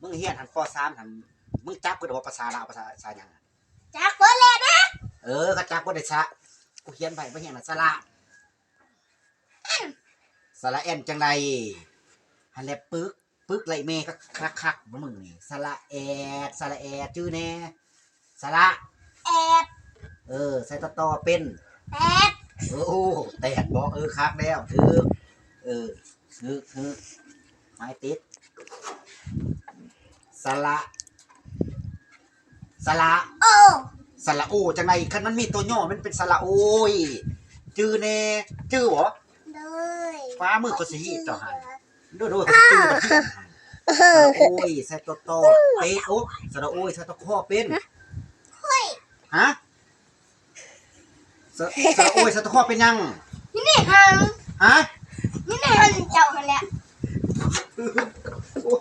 ມຶງຮຽນຫັ້ນ ປໍສາມຫັ້ນ ມຶງຈັກເບິດບໍ່ ພາສາລາວ ພາສາ ພາສາຫຍັງ? ຈັກເບິດແລ້ວນະ. ເອີ ກໍຈັກເບິດໄດ້ຊະ ກູຂຽນໄວ້ບໍ່ຮຽນນະ ສະຫຼະ ສະຫຼະແອນຈັ່ງໃດ? ຫັ້ນແຫຼະ ປຶກ ປຶກໄລ່ແມ່ຄັກໆ ບາດມື້ນີ້ ສະຫຼະແອດ ສະຫຼະແອດ ຈື່ແດ່ ສະຫຼະແອດ ເອີ ໃສ່ຕໍ່ໆ ເປັນແຕດ ເອີ ໂອ້ ແຕດບໍ? ເອີ ຄັກແລ້ວ ຖືກ ເອີ ຖືກ ຖືກ ໝາຍຕິດ ສະຫຼະ ສະຫຼະ ໂອ ສະຫຼະໂອຈັ່ງໃດ? ຄັນມັນມີຕົວຫຍໍ້ ມັນເປັນສະຫຼະໂອຍ ຈື່ແດ່ ຈື່ບໍ? ໂດຍ ຟ້າມືຂ້ອຍຊິຮີດເຈົ້າຫັ້ນ ໂດຍໆ ຂ້ອຍຊິຈື່ເຈົ້າຫັ້ນ ສະຫຼະໂອຍ ໃສ່ຕໍ ເຕະ ໂອ ສະຫຼະໂອຍ ໃສ່ຕໍຄໍ ເປັນ ໂອ້ຍ ຮະ? ສະ ສະຫຼະໂອຍ ໃສ່ຕໍຄໍ ເປັນຫຍັງ? ນີ້ແນ່ຫັ້ນ ຮະ? ນີ້ແນ່ຫັ້ນ ເຈົ້າຫັ້ນແຫຼະ ໂອ້